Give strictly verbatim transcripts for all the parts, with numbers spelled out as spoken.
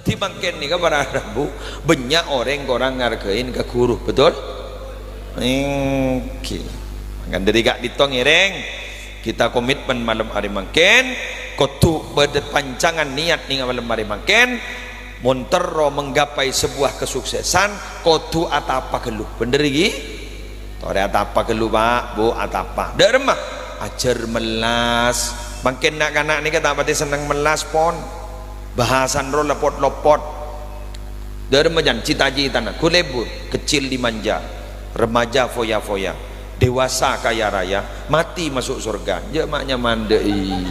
Di mangkèn nèka para rabu, bânnya' orèng korang ngargain ka ghuru, betul? Èngghi. Mangkana dâri ka'dinto ngèrèng, kita komitmen malem arè mangkèn, kodhu bâdâ pancangan niat nèng malem arè mangkèn, mon terro menggapai sebuah kesuksesan, kodhu atapa ghâllu. Bhender, ghi? Torè atapa ghâllu, Pa', Bu, atapa. Dâ' remma, ajhâr mellas. Mangkèn na'-kana' nèka ta' patè senneng mellas, pon. Bhâsana ro lèpot-lèpot. Dâ' remma jân cita-citana, ghulâ lebur, kecil dimanja, remaja foya-foya, dewasa kaya raya, mati masuk surga. Jhâ' ma' nyaman dâ'i.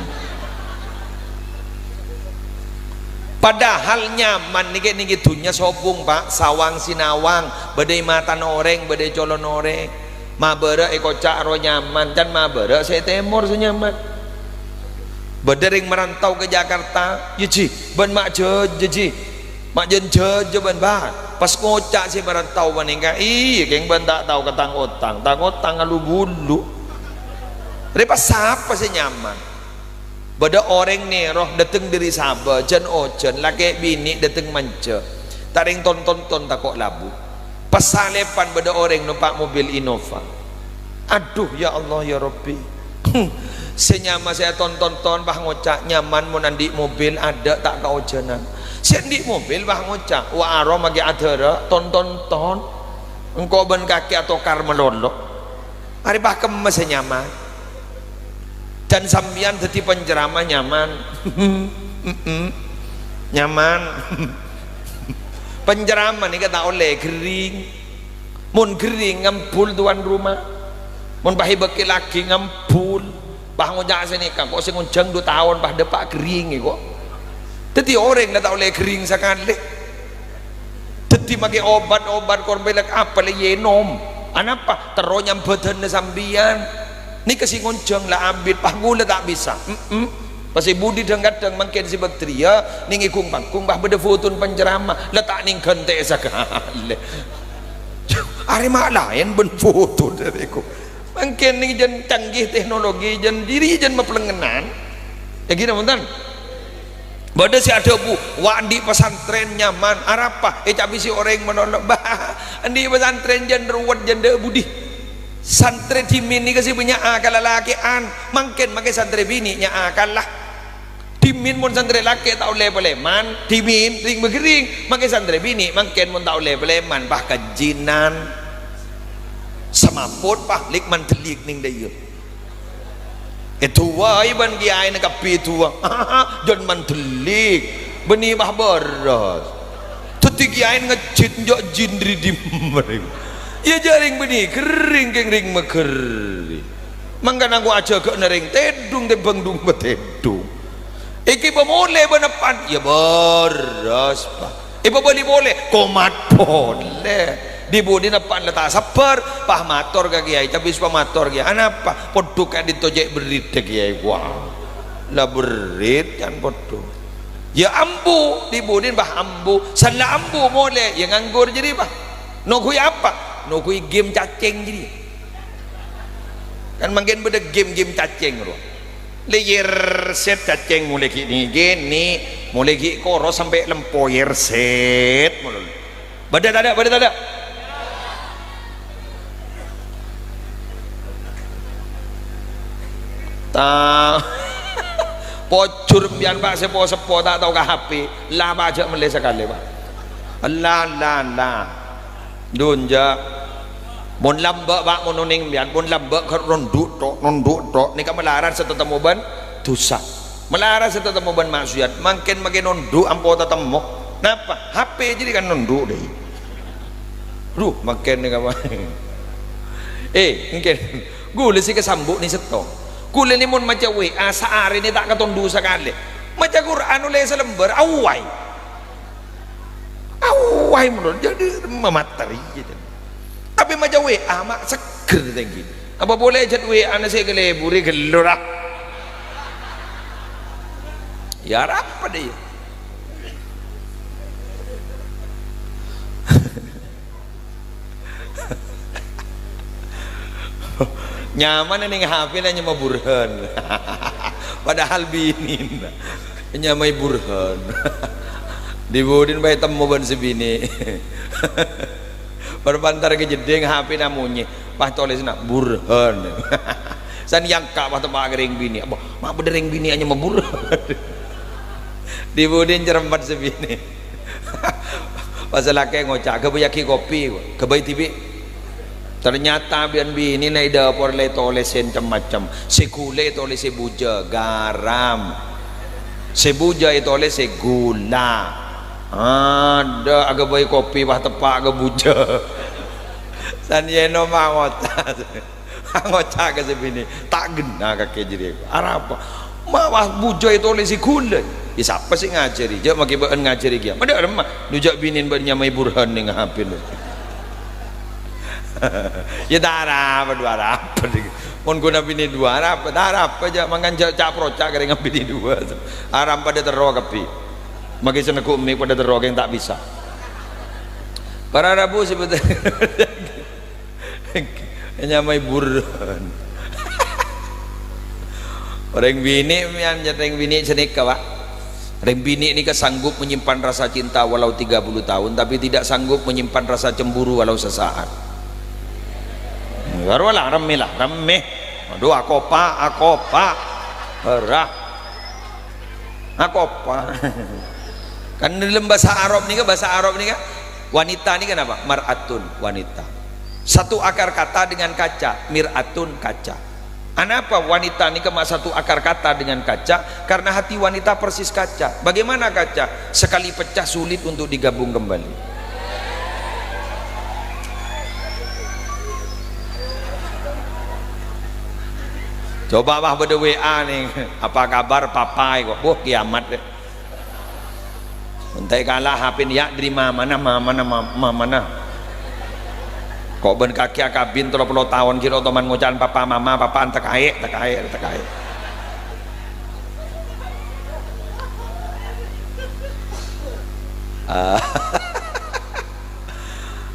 Padahal nyaman nèkè, nèkè dhunnya sobung, Pa'. Sawang sinawang, bâdâ è matana orèng, bâdâ è colona orèng. Mabârâ' èkoca' ro nyaman, can mabârâ' sè è tèmor sè nyaman. Bâdâ rèng marantau ka Jakarta, "Yâ, Ji, bân ma' jâjâ, Ji. Ma' jân jâjâ bân, bân." Pas ngoca' sè marantau panèka, "Iyâ, kèng bân ta' tao ka tang otang. Tang otang alu-bulu." Rè pas sapa sè nyaman? Bâdâ orèng nèro dâteng dâri Sabâ, jân ojhân, lakè' binè' dâteng manja. Ta' rèng ton-tonton tako' labu. Pas salèpan bâdâ orèng nompa' mobil Innova. Adhu, ya Allah, ya Rabbi. Sè nyama sè ton-tonton, bâh, ngoca' nyaman mon andi' mobil, adâ' ta' kaojhânan. Sè andi' mobil, bâh, ngoca', "Wa, aro maghi adhârâ, ton-tonton. Engko' bân kakè atokar malolo." Arè pas kemma sè nyaman. Can sampèyan dhâddhi penceramah nyaman. Mm-mm. Nyaman. Penceramah nèka ta' ollè ghering. Mon ghering ngambul tuan rumah. Mon pas èbâkkè lagi ngambul. Pas ngoca' sè nèka, "Kok sè ngonjhâng du taon pas dâpa' ghering, kok." Dhâddhi orèng la ta' ollè ghering sakalè. Dhâddhi makè obat-obat korpelek apa la ènom. Anapa? Terro nyambhâdhânna sampèyan. Nèka sè ngonjhâng la abit, pas ghulâ ta' bisa. Mm-mm. Pas è budi dhâng-kadhâng mangkèn sè bâktèya, nèng è ghung-pangghung, pas bâdâ fotona penceramah. La ta' nèng ghântè' sakalè. Arè ma' laèn bân foto dâri ghung. Mangkèn nèng jân canggih teknologi, jân diri jân maplengngenan. Èngghi napa bhunten? Bâdâ sè adhâbu, "Wa, andi' pesantren nyaman, arapa?" Ècabisi orèng malolo. Bâh, andi' pesantren jân ruwet, jân dâ' budi. Santrè dhimèn nèka sè bânnya' akalla lakè'an, mangkèn makè santrè binè' nya' akalla. Dhimèn mon santrè lakè' ta' ollè palèman, dhimèn rèng maghering, makè santrè binè' mangkèn mon ta' ollè palèman, bâh, kajhinan. Samapot, bâh, lèk mandhellik nèng dâ' iyâ. Èdu'aè bân kèyaèna kabbhi du'a. Jân mandhellik. Bânnè bâh bârâs. Dhâddhi kèyaèna ngejjhit, "Enjâ' jin dâri dimma rèng?" Iyâ jhâ' rèng bânnè ghering kèng rèng maghering. Mangkana engko' ajâgâ'âna rèng tèdung tèmbhâng dumba tèdung. Èkè pamolè bân eppa'na, iyâ bârâs, bâh. Èpabâli polè, komat polè. Di-budina eppa'na la ta' sabbhâr, pas mator ka kèyaè, cabis pas mator, "Kèyaè, anapa? Poddhu ka'dinto cè' berrit, kèyaè, wah. La berrit can poddhu." Iyâ ambu, di-budina, bâh, ambu. San la ambu molè, iyâ nganggur jârèya, bâh. Noghuy apa? Noghuy game cacèng jârèya. Kan mangkèn bâdâ game-game cacèng, rowa. Lèyèr sèt cacèng molè ghi' nè'-kènè', molè ghi' koro sampè' lempo yèr sèt, molè. Bâdâ tadâ', bâdâ tadâ'? Ta-, pojhur empèyan, Pa', seppo-seppo ta' tao ka H P, la, Pa', jhâ' mellè sakalè, Pa'. Ella, ella, ella. Dunja. Mon lambâ', Pa', mon onèng empèyan, mon lambâ' kar nondhu' tok, nondhu' tok, nèka malarat sè tatemmo bân dhusa. Malarat sè tatemmo bân maksiat, mangkèn makè nondhu' ampo tatemmo. Napa? H P jârèya kan nondhu' dâi. Duh, mangkèn nèka, Pa'. Eh, mangkèn. Ghulâ sè kasambu' nè sèttong. Ghulâ nè mon maca W A saarè nè ta' katondhu sakalè. Maca Qur'an ollè salembâr, awway. Awway, menurut jadi mamater, iyâ, jadi. Tapè maca W A ma' seggher tèngghi. Apa polè jhât W A-na sè èkaleburi ghâllu, ra? Iyâ, arapa dâ' iyâ? Nyamana nèng H P la nyama Burhan. Padahal binèna nyamaè Burhan. Dhi-budhina bhâi temmo bân sè binè'. Parpantara ka jeddhing, H P-na monyè. Pas tolèsanna, "Burhan." San èyangka' pas teppa' ka rèng binè'. Apa, ma' bâdâ rèng binè' anyama Burhan? Dhi-budhina nyerempet sè binè'. Pas lakè ngoca', "Ghâbâyyaghi kopi, ghâbây dhibi'." Ternyata bi-, binèna è dâpor la ètolèsè cem-macem. Sè ghulâ ètolèsè bujâ, garam. Sè bujâ ètolèsè ghulâ. Adâ', aghâbây kopi, pas teppa' ka bujâ. San yèno mangoca'. Ngoca' ka sè binè', "Ta' ghenna kakè jârèya. Arapa? Ma' pas bujâ ètolèsè ghulâ. Yâ, sapa sè ngajhâri? Jâ' makè bâ'ân ngajhâri kèya." Padâ remma. Lu jâ' binèna bâ'ân nyamaè Burhan nèng H P lu. Yâ, ta' arapa, dhu arapa. Mon ghuna binè' dhu arapa, ta' arapa, jâ' mangkana jâ' ca'-proca' karè ngabinè' dhu. Aram padâ terro kabbhi. Makè sè neggu' mik padâ terro kèng ta' bisa. Para rabu sè bhunten. Nyamaè Burhan. Orèng binè', mèyan, orèng binè' sanèka, Pak. Orèng binè' nèka sanggup menyimpan rasa cinta walau tiga puluh tahun, tapi tidak sanggup menyimpan rasa cemburu walau sesaat. Bhuru la, remmè la, remmè. Adhu, akopa, akopa. Ora. Akopa. Kan dâlem bhâsa Arab nèka, bhâsa Arab nèka, wanita nèka napa? Mar'atun, wanita. Satu akar kata dengan kaca, mir'atun, kaca. Anapa wanita nèka ma' satu akar kata dengan kaca? Karena hati wanita persis kaca. Bagaimana kaca? Sekali pecah sulit untuk digabung kembali. Coba, wah, bâdâ W A nèng, "Apa kabar, Papa?" kok. Wah, kiamat, deh. Èntaè kala H P-na, "Ya', dâri mamana, mamana, ma-, mamana?" Kok bân kakè akabin tello polo taon ghi' lo' toman ngoca'an papa mama, papa, ènta kaè, ènta kaè, ènta kaè. Ah.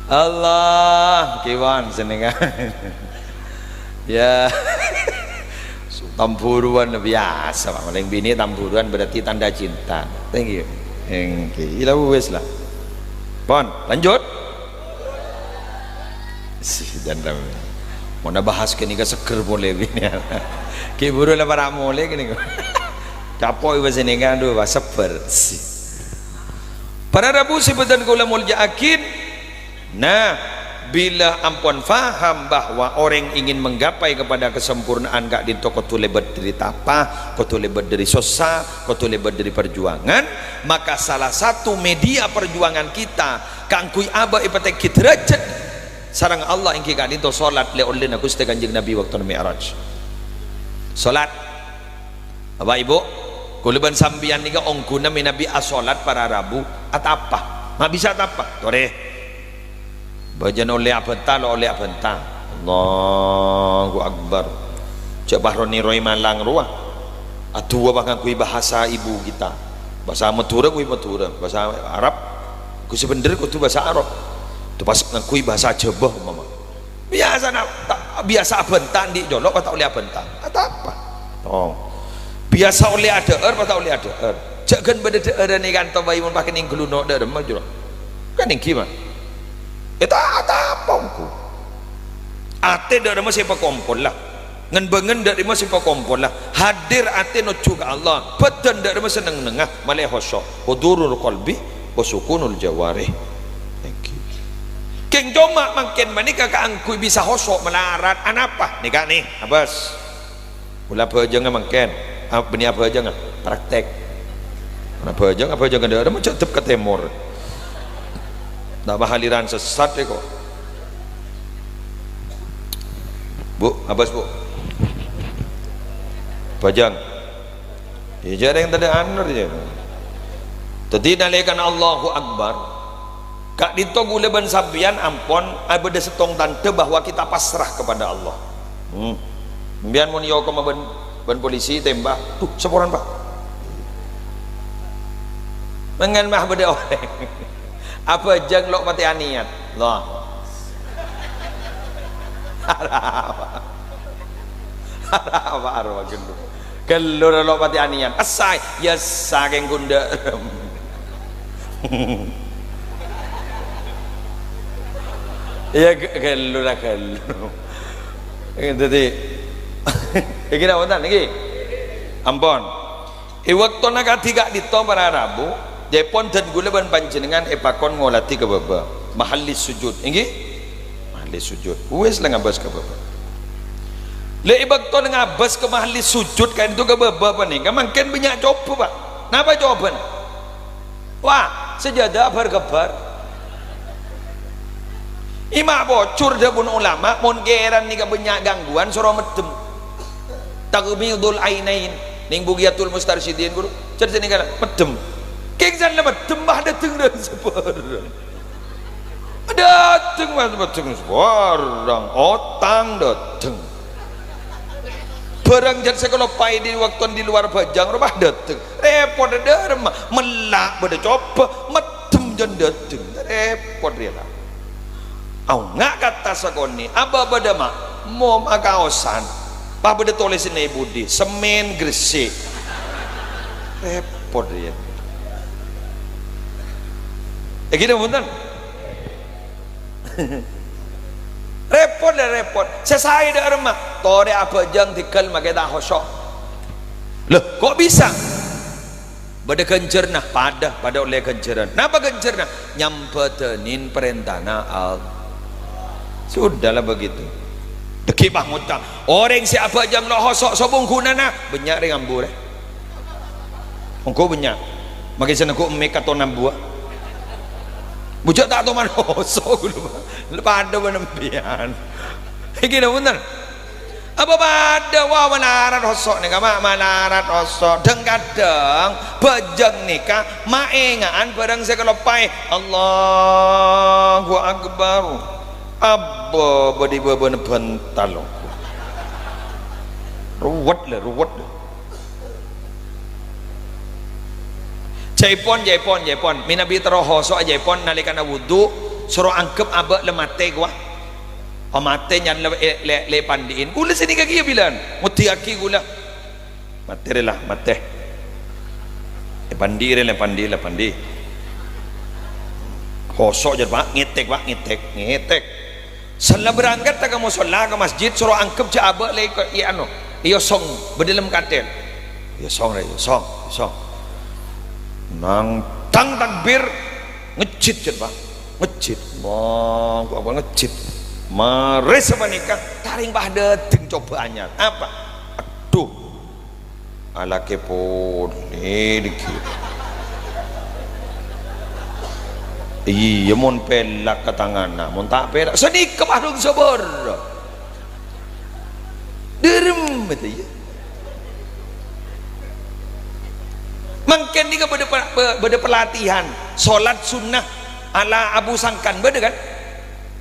Allah, kèwan senengan. Ya. Tamburuan biyasa, Pak. Orèng binè' tamburuan berarti tanda cinta. Thank you. Thank you. Ila wis lah. Pon, lanjut. Sih, dan ram-, mon bahas kènèka seger polè binè'. Ghi' buru la para' molè kènèka. Capo' iba senengan, aduh, wah, seger. Sih. Para rabu sè bhâdhân kaulâ molja'aghi, nah, bilâ ampon faham bahwa orèng ingin menggapai kepada kesempurnaan ka'dinto kodhu lèbât dâri tapa, kodhu lèbât dâri sossa, kodhu lèbât dâri parjuwângan, maka salah satu media perjuangan kita kaangghuy abâ' èpatèngghi dârâjhât sareng Allah èngghi ka'dinto solat lè-, ollèna Ghustè Kanjeng Nabi bâkto Mi'raj. Solat. Bapak, Ibu, kaulâ bân sampèyan nèka ongghuna mènabi asolat para rabu, atapa. Ma' bisa atapa? Torè. Bâjâna ollè abhânta, lo' ollè abhânta. Allahu Akbar. Jhâ' pas ro-nèrowè malang rowa. Adu'a pas ngangghuy bahasa ibu kita. Bhâsa Madhurâ ngangghuy Madhurâ, bhâsa Arab ngangghuy sè bhendher kodhu bhâsa Arab. Itu pas ngangghuy bhâsa Jhâbâ, umpama. Biyasana ta-, biyasa abhânta andi' jolo' pas ta' ollè abhânta. Atapa? Tong. Biyasa ollè adhâ'âr pas ta' ollè adhâ'âr. Jhâ' ghân bâdâ dhâ'ârân è kanto bhâi mon pakèn èngghâluno' dâ' remma jolo'. Kan èngghi, Ma'? È ta-, atapa ongghu. Atè dâ' remma sè èpakompol la. Ngen-bângen dâ' remma sè èpakompol la. Hadir atè nojjhu ka Allah. Bhâdhân dâ' remma sè neng-nengnga, malè khusyu'. Hudurul qalbi wa sukunul jawarih. Thank you. Kèng coma mangkèn panèka kaangghuy bisa khusyu' malarat. Anapa? Nèka nè, abâs. Kaulâ abhâjângnga mangkèn. A-, bânnè abhâjângnga. Praktèk. Ana abhâjâng, abhâjâng dâ' remma jhâ' dep ka tèmor. Ta' mahaliran sessat è ko'. Bu, abâs, Bu. Abhâjâng. Iyâ, jhâ' rèng tadâ' anor, yâ. Dhâddhi, nalèkana Allahu Akbar, ka'dinto kaulâ bân sampèyan ampon abâdâ sèttong tandhâ bahwa kita pasrah kepada Allah. Hmm. Sampèyan mon èokom bân, bân polisi, tèmbhâk, "Duh, saporana, Pak." Mangkèn mah bâdâ orèng. Abhâjâng lo' patè anèyat. Loh. Arapa? Arapa, arapa ghâllu? Ghâllu lo' patè anèyat. Essa, yâ essa kèng kondhâ. Iyâ, g-, ghâllu la ghâllu. Dhâddhi, iki napa bhunten iki? Ampon. È bâktona kadhi ka'dinto para rabu, jhâ' èpon dân kaulâ bân panjhennengngan èpakon ngoladhi ka bâbâ. Mahalli sujud, èngghi? Mahalli sujud. Wis la ngabâs ka bâbâ. Lè, è bâktona ngabâs ka mahalli sujud ka'dinto ka bâbâ panèka mangkèn bânnya' cobhâ, Pak. Napa cobhâna? Wah, sajâdâ bhâr-ghâbâr. Ima' pojhur dhâbuna ulama, mon kèran nèka bânnya' gangguan, soro meddhem. Taghmidul ainain, nèng Bughyatul Mustarsyidin, ghuru. Cè' sè nèka, meddhem. Kèng san la meddhem, bâ' dâteng dhâ' sabârâng. Dâteng, Mas, dâteng sabârâng, otang dâteng. Bhârâng jhât sè kaloppaè è bâktona è luar bhâjâng, rowa dâteng. Rèpot, dhâ' remma. Mella' bâdâ cobhâ, meddhem jhân dâteng. Rèpot rèya, la. Aonga' kata sakonè', abâ' bâdâ ma', mo makaosan. Pas bâdâ tolèsanna è budi, semen gresik. Rèpot rèya. È ghi' bhunten? Rèpot, la rèpot. Sè saè dhâ' remma, torè abhâjâng dhigghâl makè ta' khosyo'. Loh, kok bisa? Bâdâ ghânjhârânna, padâ, padâ ollè ghânjhârân. Napa ghânjhârânna? Nyambâdhânin parèntana Allah. Sudahlah begitu. Dhâggi' pas ngoca', orèng sè abhâjâng lo' khosyo' sobung ghunana, bânnya' rèng ambu rè. Ongghu bânnya'. Makè sè nèko mè' katon ambuwâ. Bujâ' ta' toman khosyo' ghulâ, Pak. Padâ bân empèyan. Iki lho, bhunten. Apa padâ, wah, malarat khosyo' nèka, ma-, malarat khosyo'. Dhâng-kadhâng bhâjâng nèka maènga'an bhârâng sè kaloppaè. Allahu Akbar. Abâ' bâdâ bâbâna bântal. Ruwet la, ruwet la. Jhâ' èpon, jhâ' èpon, jhâ' èpon. Mènabi terro khosyo', jhâ' èpon, nalèkana wudu, soro angghep abâ' la matè, kowa. Oh, matè nyalèp è, lè-, lè-, pandi'in. Ghulâ sè nèka kèya bilân. Ngoddhiyâghi ghulâ. Matè rè la, matè. Èpandi'i rè, la èpandi'i, la èpandi'i. Khosyo', jhâr, Pak. Ngètèk, Pak. Ngètèk. Ngètèk. Sella berangkat ka mosolla, ka masjid, soro angghep jhâ' abâ' lè-, è, anu, èosong, bâdâ lem katèl. Èosong, rè, èosong, èosong. Nangtang takbir, ngejjit, jhâr, Pak. Ngejjit. Allahu Akbar, ngejjit. Marè sapanèka, tarèng pas dâteng cobhâ anyar. Apa? Adhu. Alakè polè nèka. Iyâ, mon pèlak ka tangana, mon ta' pèlak, sanèka padung sabârâng. Dârem, bhâto, iyâ. Mangkèn nèka bâdâ pe-, pe-, bâdâ pelatihan, solat sunnah ala Abu Sangkan, bâdâ, kan?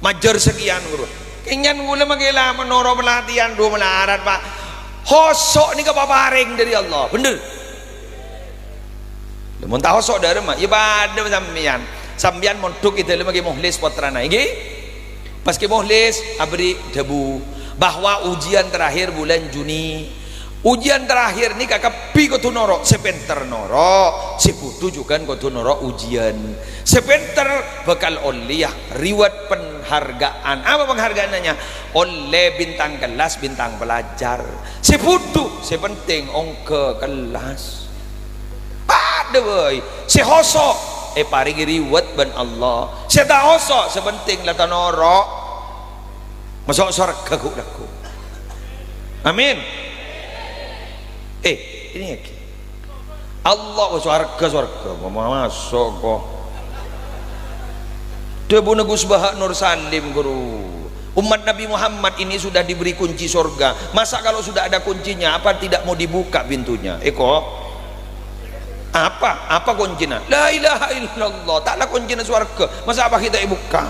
Majâr sakèyan, ghuru. Kènyan ghulâ makè la noro' pelatihan, dhu malarat, Pak. Khosyo' nèka paparèng dâri Allah, bhender. Lha, mon ta' khosyo' dâremma, iyâ padâ sampèyan. Sampèyan mondhuk è dâlemma Kè Mukhlis pottrana, ènggi? Pas Kè Mukhlis aberri' dhâbu bahwa ujian terakhir bulan Juni. Ujian terakhir nèka kabbhi kodhu noro', sè pènter noro', sè budhu jhughân kodhu noro' ujian. Sè pènter bhâkal ollèya reward, penghargaan. Apa penghargaanna? Ollè bintang kelas, bintang pelajar. Sè budhu, sè penting ongghâ kellas. Padâ bhâi. Sè khosyo' èparèngè reward bân Allah. Sè ta' khosyo', sè penting la ta' noro'. Maso' sowarghâ ghu'-lagghu'. Amin. Eh, ini lagi. Allah, oh, sowarghâ, sowarghâ. Ma-, ma-, maso' kok. Dhâbuna Gus Baha Nur Salim, ghuru. Umat Nabi Muhammad ini sudah diberi kunci sorga. Masa kalau sudah ada kuncinya, apa tidak mau dibuka pintunya? Eh, kok? Apa? Apa kuncina? La ilaha illallah. Ta' la kuncina sowarghâ. Masa apa kita buka?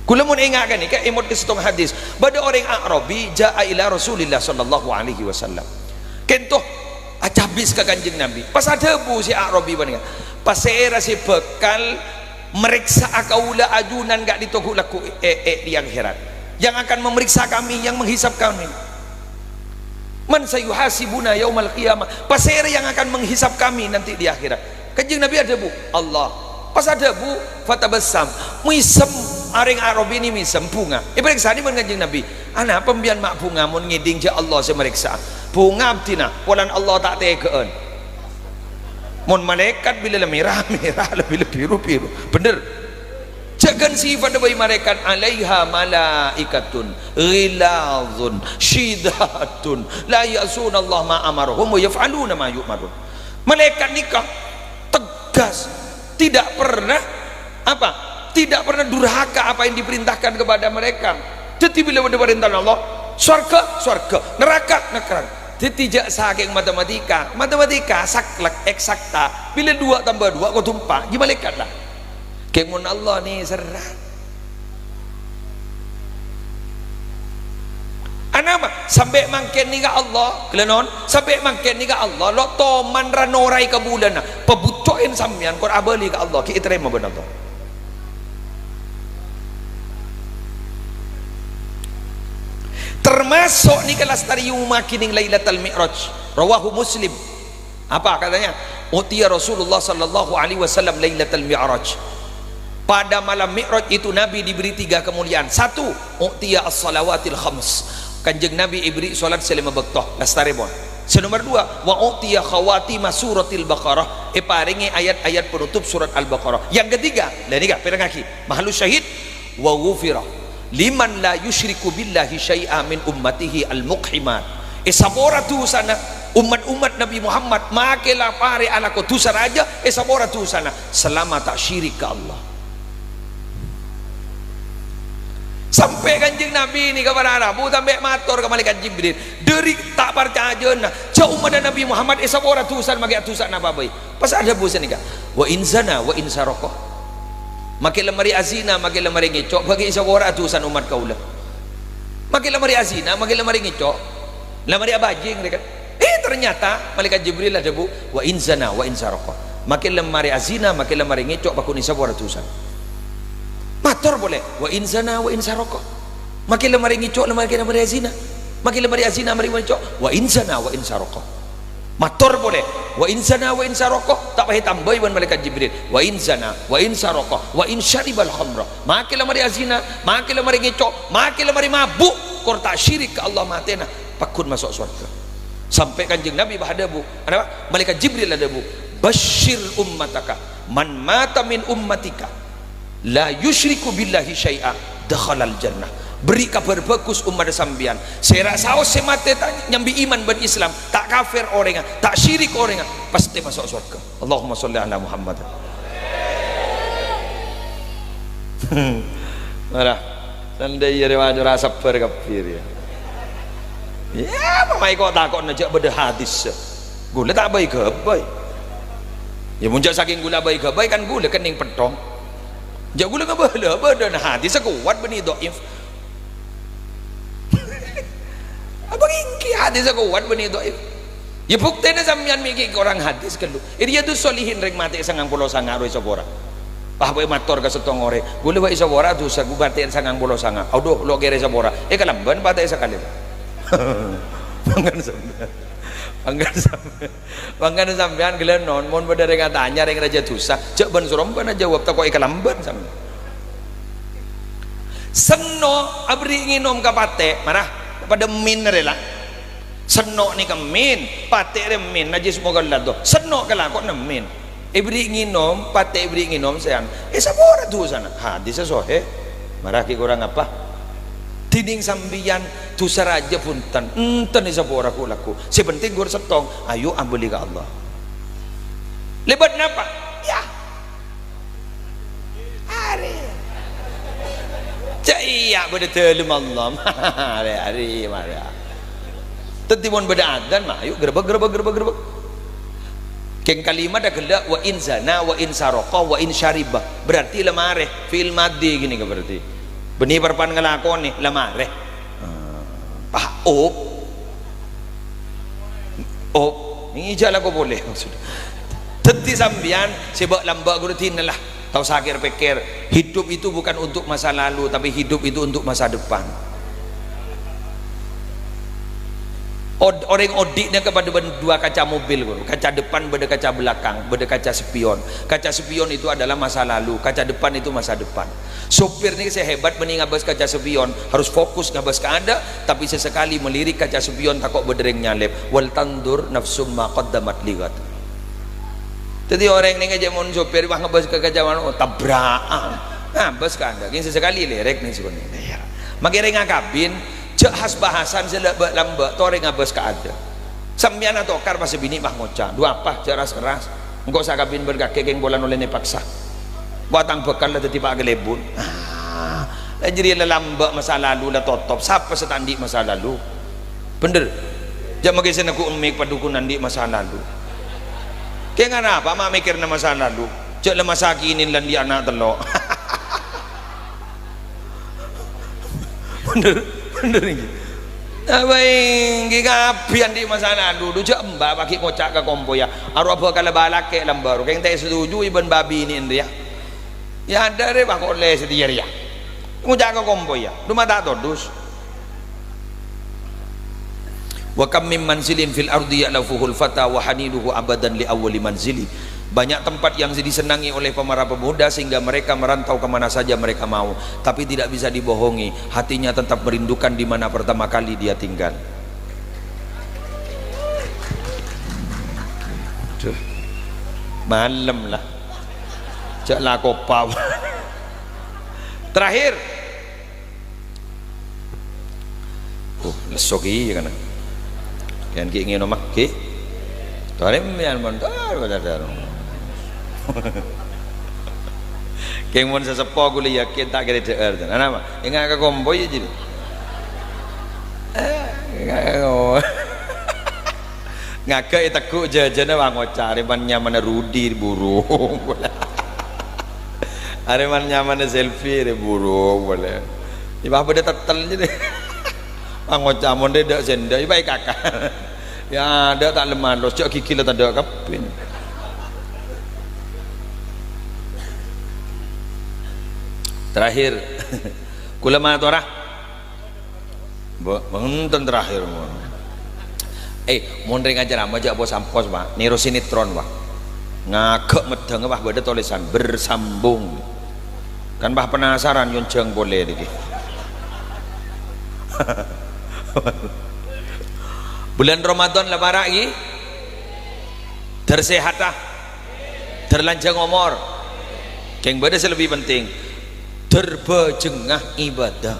Ghulâ mon ènga' ghânèka, èmot ka sèttong hadis. Bâdâ orèng A'rabi, ja'a ila Rasulillah sallallahu alaihi wasallam. Kènto acabis ka Kanjeng Nabi. Pas adhâbu sè A'rabi panèka, "Pasèra sè bhâkal marèksa'a kaulâ ajunan ka'dinto ghu'-lagghu' è, è, è akhèrat? Yang akan memeriksa kami, yang menghisab kami? Man sayuhasibuna yaumal qiyamah? Pasèra yang akan menghisab kami nanti di akhirat?" Kanjeng Nabi adhâbu, "Allah." Pas adhâbu, "Fatabassam," mèsem, arèng Arabi nè mèsem, bhunga. Èparèksanè bân Kanjeng Nabi, "Anapa sampèyan ma' bhunga mon ngèdhing jâ' Allah sè marèksa? Bhunga abdhina, polana Allah ta' tèghâ'ân." Mon malaèkat bilâ la mèra, mèra, la bilâ bhiru, bhiru. Bhender. Jâ' ghân sèfatta bhâi malaèkat, "Alaiha malaikatun ghilazun syidadun la ya'sunallaha ma amarahum wa yaf'aluna ma yu'marun." Malaèkat nèka tegas, tidak pernah apa? Tidak pernah durhaka apa yang diperintahkan kepada mereka. Dhâddhi bilâ bâdâ parèntana Allah, sowarghâ, sowarghâ, naraka, naraka. Dhâddhi jâ' sakèng matematika, matematika saklek, eksakta, bilâ dua tambah dua kodhu empat, ghi malaèkat la. Kèng mon Allah nè serra. Anapa? Sampè' mangkèn nèka Allah, ghellâ' non, sampè' mangkèn nèka Allah, lo' toman ra-nora è kabulâna, pabhucco'è sampèyan, kor abâli ka Allah, ghi' ètarèma bân Allah. Termasuk nèka lastarè èyomongngaghi neng Lailatul Mi'raj. Rawahu Muslim. Apa katanya? "Utiya Rasulullah sallallahu alaihi wasallam Lailatul Mi'raj." Pada malam Mi'raj itu Nabi diberi tiga kemuliaan. Satu, utiya as-salawatil khams. Kanjeng Nabi èbèrri' salat sè lèma bâkto. Lastarè pon. Sè nomor dua, wa utiya khawatima suratil Baqarah. Èparèngè ayat-ayat penutup surat Al-Baqarah. Yang ketiga, la nèka, pèrengngaghi. Mahallu syahid, "Wa ghufira liman la yusyriku billahi syai'a min ummatihi al-muqhimat." Èsapora dhusana ommat-ommat Nabi Muhammad, make la parè alako dhusa rajâ, èsapora dhusana, salama ta' syirik ka Allah. Sampè' Kanjeng Nabi nèka para rabu sampè' mator ka Malaikat Jibril, dhâri ta' parcajâna, jâ' ommadda Nabi Muhammad èsapora dhusana make adhusa napa bhâi. Pas adhâbu sanèka, "Wa in zana wa in saroko." Make la marè azina, make la marè ngèco', bhâi èsapora dhusana ommat kaulâ. Make la marè azina, make la marè ngèco', la marè abâjing, rè kan. Eh, ternyata Malaikat Jibril adhâbu, "Wa in zana wa in saroko." Make la marè azina, make la marè ngèco', pagghun èsapora dhusana. Mator polè, "Wa in zana wa in saroko." Make la marè ngèco', la make la marè azina. Make la marè azina, marè ngèco', "Wa in zana wa in saroko." Mator polè, "Wa in zana wa in saroko," ta' pas ètambâi bân Malaikat Jibril, "Wa in zana, wa in saroko, wa in syaribal khamra." Make la marè azina, make la marè ngèco', make la marè mabu', kor ta' syirik ka Allah matèna, pagghun maso' sowarghâ. Sampè' Kanjeng Nabi pas adhâbu, anapa? Malaikat Jibril adhâbu, "Basyir ummataka, man mata min ummatika la yusyriku billahi syai'a, dakhalal jannah." Bherri' kabhâr bhâghus ommadda sampèyan. Sè ra saos sè matè ta' nyambi iman bân Islam, ta' kafir orèngnga, ta' syirik orèngnga, pastè maso' sowarghâ. Allahumma sholli ala Muhammad. Ora. Sandhâjâ rèya wajâ ora sabbhâr kabbhi rèya. Yâ, apa maè ko' tako'na jâ' bâdâ hadis. Ghulâ ta' bhâi-ghâbây. Yâ, mon jâ' sakèng ghulâ bhâi-ghâbây, kan ghulâ kenning pettong. Jâ' ghulâ ngabâlâ bâdâna hadis kowat bânnè dhaif. Apa ènggi hadis kowat bânnè dhaif? Yâ, buktèna sampèyan mè' ghi' korang hadis ghâllu. È Riyadus Shalihin rèng matè sangang polo sanga' rowa èsapora. Pas bhâi mator ka sèttong orèng, "Ghulâ bhâi èsapora dhusa, gu matè sangang polo sanga'." "Adhu, lo' kèra èsapora." Èkalambân patè sakalè. Mangkana sampèyan. Mangkana sampèyan. Mangkana sampèyan ghellâ' non, mon bâdâ rèng atanya, rèng rajâ dhusa, jâ' bân-sorombân ajâwâb, tako' èkalambân sampèyan. Senno' aberri' ngènom ka patè', mara padâ min rè la. Senno' nèka min, patè' rè min, najis moghâlladh. Senno' kalakowanna min. Èberri' ngènom, patè' èberri' ngènom sèyan. Èsapora dhusana. Hadis sahih. Mara ghi' korang apa? Dhinèng sampèyan dhusa rajâ bhunten. Enten èsapora ghu'-lagghu'. Sè penting ghun sèttong. Ayo abâli ka Allah. Lèbât napa? Yâ. Arè. Ca'èya bâdâ dâlem Allah. Arè, arè, mara. Dhâddhi mon bâdâ adzan, mayu grebek, grebek, grebek, grebek. Kèng kalimat ghellâ', "Wa in zana, wa in saroko, wa in syariba." Berarti la marè, fi'il madhi ghânèka berarti. Bânnè parappa'na ngalakonè, la marè. Ah, pah, op. Op. Nèka jâ' lako polè, maksud. Dhâddhi sampèyan sè bâ'-lambâ' ghuru dina la. Tao sakèr-pèkkèr, hidup itu bukan untuk masa lalu, tapi hidup itu untuk masa depan. Od-, orèng odi' nèka padâ bân dua kaca mobil, bro. Kaca depan bâdâ kaca belakang, bâdâ kaca spion. Kaca spion itu adalah masa lalu, kaca depan itu masa depan. Sopir nèka sè hebat bânnè ngabâs kaca spion, harus fokus ngabâs ka adâ', tapè sesekali melirik kaca spion tako' bâdâ rèng nyalèp. "Wal tandur nafsum ma qaddamat lighad." Dhâddhi orèng nèka jhâ' mon sopir pas ngabâs ka kaca mano, tabrakan. Ngabâs ka adâ', kèng sesekali lèrèk nèng sè kènè'. Makè rèng akabin, jhâ' has-bahasan sè lambâ'-lambâ', torè ngabâs ka adâ'. Sampèyan atokar pas sè binè' pas ngoca', "Dhu apa, jhâ' ras-keras. Engko' sakabin bân kakè kèng polana ollèna èpaksa. Engko' atang bhâkal la dhâddhi pa' kalèbun." Ah, la jârèya la lambâ' masa lalu la totop. Sapa sè ta' andi' masa lalu? Bhender. Jhâ' makè sè neggu' emmik padhukunan andi' masa lalu. Kèng arapa ma' mèkkèrna masa lalu? Jhâ' la masa kènè' la andi' ana' tello'. Bhender, bhender ngghi. Apa ènggi kabbhi andi' masa lalu, dhu jhâ' emba' paghi' ngoca' ka kompoyya. Arowa bhâkal abâlâ kè' lambâ' ro, kèng ta' èsetuju bân bâbinè'en rèya. Yâ, adâ' rè, bâ' kok lè satèya rèya. Ngoca' ka kompoyya, dhu ma' ta' todus. "Wa kam min manzilin fil ardi ya'lafuhul fata wa haninuhu abadan li awwali manzili." Banyak tempat yang disenangi oleh para pemuda sehingga mereka merantau ke mana saja mereka mau, tapi tidak bisa dibohongi, hatinya tetap merindukan di mana pertama kali dia tinggal. Duh. Malem la. Jhâ' la kopa. Terakhir. Oh, lesso kèya kana. Kèng ghi' ngènom, ghi'. Torè mèyan mon, tor, tor, tor. Kèng mon sè seppo ghulâ yakin ta' kèra dhâ'âr. Anapa? Enga' ka kompoyya jârèya. Eh, enga' ka kompoyya. Ngaghâ' ètegghu' jhâjhâna, wah, ngoca', "Arè man nyamana Rudi, burung." Arè man nyamana Selfie, arè burung polè. Iyâ, bâ' bâdâ tettel jârèya. Wah, ngoca', "Mon rè dâ' sèndâ', iyâ, bâ' èkaka." Yâ, dâ' ta' lem malos, jhâ' ghighi la tadâ' kabbhi. Terakhir, kaulâ matora. Mbok, bhunten terakhir mon. Eh, mon rèng acara ma' jhâ' pos-ampos, Pak. Nèro sinetron, Pak. Ngaghâ' meddhângnga, Pak, bâdâ tolèsan bersambung. Kan, Pak, penasaran, nyonjhâng polè nèkè. Bulân Ramadan la para', ghi? Dâr sèhata, dâr lanjhâng omor. Kèng bâdâ sè lebbi penting, dâr bhâjhengnga ibadah.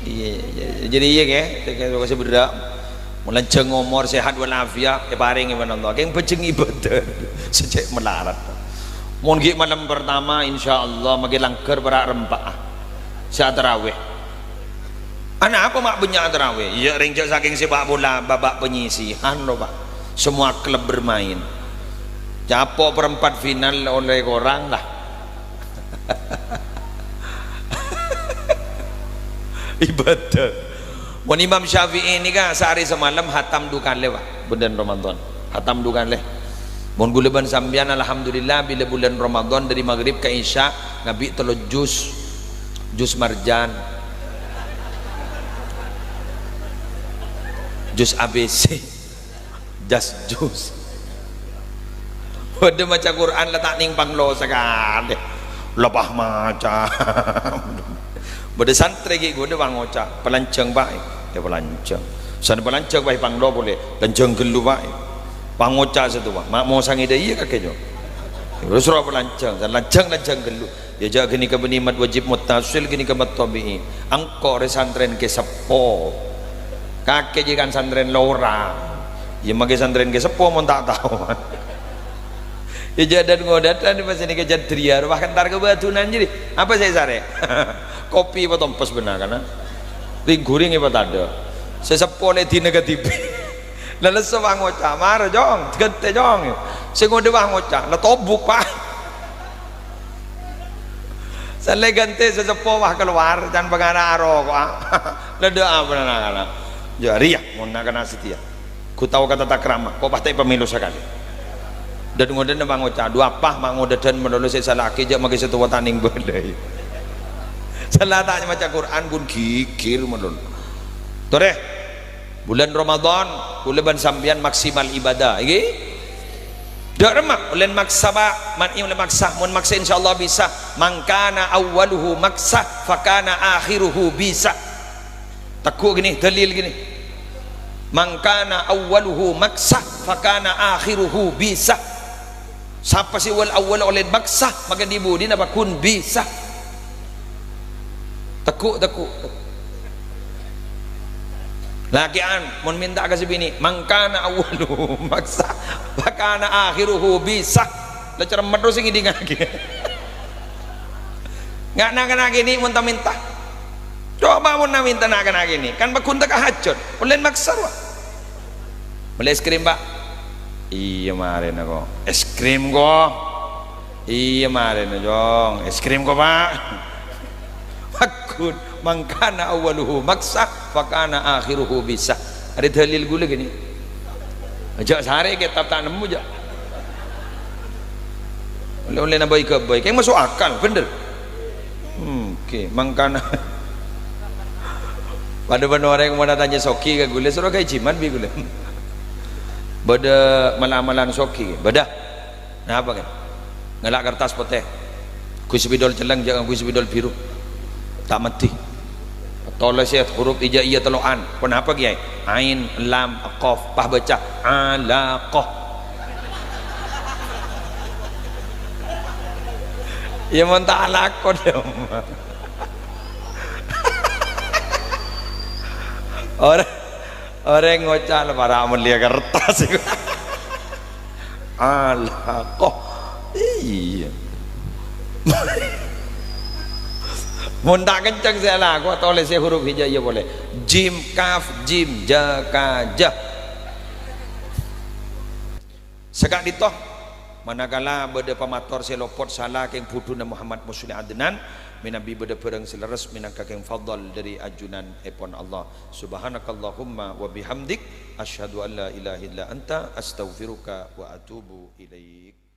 Iyâ, iyâ, iyâ. Jadi iyâ, kè, kè, kè, sè berrâ'. Mon lanjhâng omor, sehat walafiat, èparèngè bân Allah. Kèng bhâjheng ibadah. Sè cè' malarat. Mon ghi' malem pertama, insyaallah, makè langghâr para' rempa'a. Sè atarawè. Anapa ma' bânnya' tarawè? Iyâ, rèng jhâ' sakèng sepak bola babak penyisihan, lho, Pak. Semua klub bermain. Capo' perempat final oleh korang, lah. Ibadah. Mon Imam Syafi'i nèka saarè samalem hatam du kalè, Pak. Bulân Ramadan. Hatam du kalè. Mon ghulâ bân sampèyan, alhamdulillah, bilâ bulân Ramadan dâri maghrib ka isya ngabi' tello juz. Juz Marjan. Juz A B C. Jas juz. Bâdâ maca Qur'an la ta' nèng panglo sakalè. Lebah maca. Bâdâ santrè ghi' ghulâ pangoca', "Palanjhâng, Pak." Yâ, palanjhâng. San palanjhâng, Pak, panglo polè. "Lanjhâng ghâllu, Pak." Pangoca' sè towa, "Ma' mosangè dâ' iyâ kakè, Jo." Terros ro palanjhâng, san lanjhâng, lanjhâng ghâllu. Yâ, jhâ' ghânèka bânnè nè'mat wajib muttasil, ghânèka nè'mat tabi'i. Engko' rè santrèn kè seppo. Kakè jiyâ kan santrèn lora. Yâ, makè santrèn kè seppo mon ta' tao. Yâ, jhâ' dâ'-ngodâdhân pas nèka jhât dâriyâ, rowa kentar ka bâdhunan jârèya. Apa sè èsarè? Kopi patompes bânnè kana. Ring-ghuring èpatadâ'. Sè seppo lè dina kadhibi'. La lesso pangoca', "Mara, Cong, ghântè, Cong." Sè ngodâ pangoca', "La tobuk, Pak." San lè ghântè sè seppo, wah, kalowar, can pangara aroko'a. La dâ' apa na'-kana'. Jâ' rèya, mon na'-kana' satèya. Ghu tao ka tata krama, ko' patè pamèlo sakalè. Dâ'-ngodâna pangoca', "Dhu apa ma' ngodâdhân malolo sè èsala'aghi, jhâ' makè sè towa ta' nèng bâlâi." Sala ta' maca Qur'an, ghun ghighir malolo. Torè. Bulân Ramadan, kaulâ bân sampèyan maksimal ibadah, ènggi? Dâ' remma, ollè maksa, Pak. Man, ollè maksa, mon maksa insyaallah bisa. "Man kana awwaluhu maksa, fa kana akhiruhu bisa." Tegghu' ghini, dalil ghini. "Man kana awwaluhu maksa, fa kana akhiruhu bisa." Sapa sè wal-awwal ollè maksa, maka dhi-budhina pagghun bisa. Tegghu', tegghu', tegghu'. Lakè'an, mon mènta ka sè binè', "Man kana awwaluhu maksa, fa kana akhiruhu bisa." La cermet terros sè ngèdingngaghi. Nga' na'-kana' ghini mon ta' mènta. Coba mon na' mènta na'-kana' ghini, kan pagghun ta' ka hajat, ollè maksa rowa. "Mellè es krim, Pak?" "Iyâ, marèna, ko'." "Es krim, ko'?" "Iyâ, marèna, Cong. Es krim, ko', Pak." Pagghun, "Man kana awwaluhu maksa, fa kana akhiruhu bisa." Arèya dalil kaulâ ghini. Jhâ' sarè kètab ta' nemmo, jhâ'. Ollè-ollè nambâi ghâbây. Kèng maso' akal, bhender. Hmm, oke, mangkana. Padâ bân orèng mon atanya soghi ka kaulâ, soro ghâbây jimat bi' kaulâ. Bâdâ mal-amalan soghi, bâdâ. Napa, kan? Ngala' kertas potè. Ngangghuy spidol celleng, jhâ' ngangghuy spidol biru. Ta' maddhi. Tolèsè huruf hijaiyah tello'an. Ponapa, Kèyaè? Ain, lam, qaf. Pas baca, alaqah. Iyâ, mon ta' alaqah, dâ'. Orèng, orèng ngoca' la para' mellèya kertas iku. Alaqah. Iyâ. Mon ta' kencèng sè alaqah, tolèsè huruf hijaiyah polè. Jim, kaf, jim, ja, ka, ja. Saka'dinto, manakala bâdâ pamator sè lopot sala kèng bhudhuna Muhammad Musleh Adnan, mènabi bâdâ bhârâng sè lerres mènangka kèng fadhal dâri ajunanèpon Allah. Subhanakallahumma wa bihamdik, asyhadu an la ilaha illa anta, astaghfiruka wa atubu ilaik.